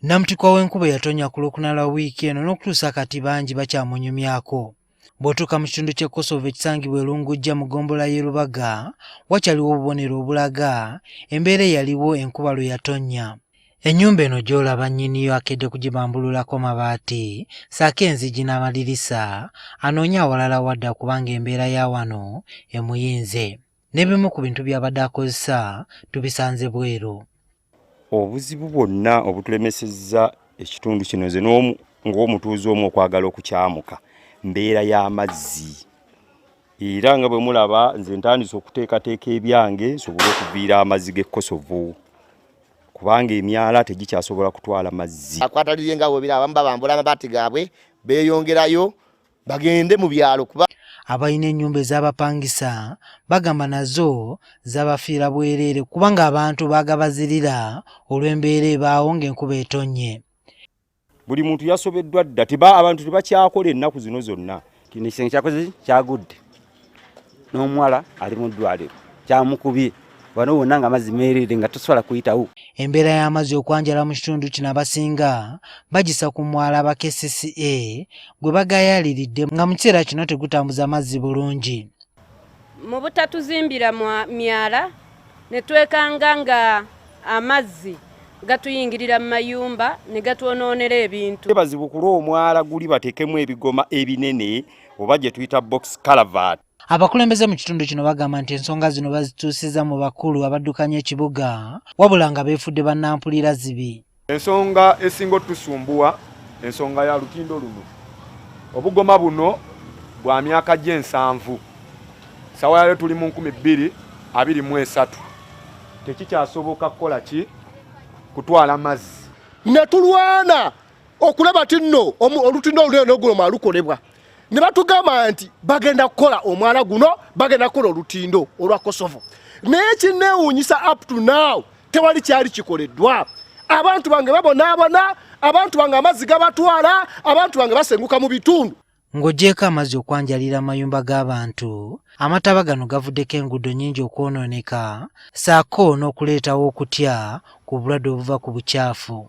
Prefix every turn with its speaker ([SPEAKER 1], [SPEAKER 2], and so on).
[SPEAKER 1] Namutikwa w'enkuba eyatonya ku Lwokuna lwa wiiki eno n'okutuusa kati bangi bakyamunyumyako. Bw'otuuka mu kitundu ky'e Kosovo ekisangibwa e Lungujja mu ggombolola y'e Lubaga, wakyaliwo obubonero obulaga embeera eyaliwo enkuba lwe yatonnya. Ennyumba eno gy'olaba nnyiniyo akedde kugibambululako mabaati ssaako enzigi n'amadirisa anoonye awalala wadda kubanga embeera ya wano emuyinze. N'ebimu ku bintu by'abadde akozesa tubisanze bweru.
[SPEAKER 2] Obuzibu bwonna obutulemesezza ekitundu kino nze ng'omutuuze omu okwagala okukyamuka mbeera y'amazzi era nga bwe mulaba nze ntandise okuteekateeka ebyange nsobole okuviira amazzi g'e Kosovo kubanga emyala tegikyasobola kutwala mazzi.
[SPEAKER 3] Akwatalirye nga bwebira abamu babambula amabaati gaabwe beeyongerayo bagende mu byalo kuba
[SPEAKER 1] Abalina ennyumba ez'abapangisa bagamba nazo zabafiira bwereere kubanga abantu baagabazirira olw'embeera ebaawo ng'enkuba etonnye.
[SPEAKER 2] Buli muntu yasobeddwa dda, teba abantu tebakyakola ennaku zino zonna.
[SPEAKER 4] Kino ekisenge kyakoze kyagudde n'omuwala ali mu ddwaliro kyamukubye wano wonna nga amazzi meereere nga tosobola kuyitawo.
[SPEAKER 1] Embeera y'amazzi okwanjala mu kitundu kino abasinga bagisa ku mwala aba KCCA gwe bagayaaliridde nga mu kiseera kino tegutambuza mazzi bulungi.
[SPEAKER 5] Mu butatuzimbira myala ne twekanga nga amazzi gatuyingirira mu mayumba ne gatwonoonera ebintu.
[SPEAKER 2] Bazibukule omwala guli bateekemu ebigoma ebinene oba gye tuyita box culvert.
[SPEAKER 1] Abakulembeze mu kitundu kino bagamba nti ensonga zino bazituusiza mu bakulu abaddukanya ekibuga wabula nga beefudde bannampulira zibi.
[SPEAKER 6] Ensonga esinga otusumbuwa ensonga ya lutindo luno. Obugoma buno bwa myaka gy'ensanvu. Sawa yayo tuli mu 2023. Tekikyasoboka kukola ki kutwala mazzi.
[SPEAKER 3] Netulwana okulaba ti nno olutindo olunene n'oguloma lukolebwa ne batugamba nti bagenda kukola omwala guno, bagenda kukola olutindo olwa Kosovo, naye kinneewuunyisa up to now tewali kyali kikoleddwa. Abantu bange babonaabona, abantu bange amazzi gabatwala, abantu bange basenguka mu bitundu.
[SPEAKER 1] Ng'oggyeeko amazzi okwanjalira amayumba g'abantu, amataba gano gavuddeko enguudo nnyingi okwonooneka ssaako n'okuleetawo okutya ku bulwadde obuva ku bucaafu.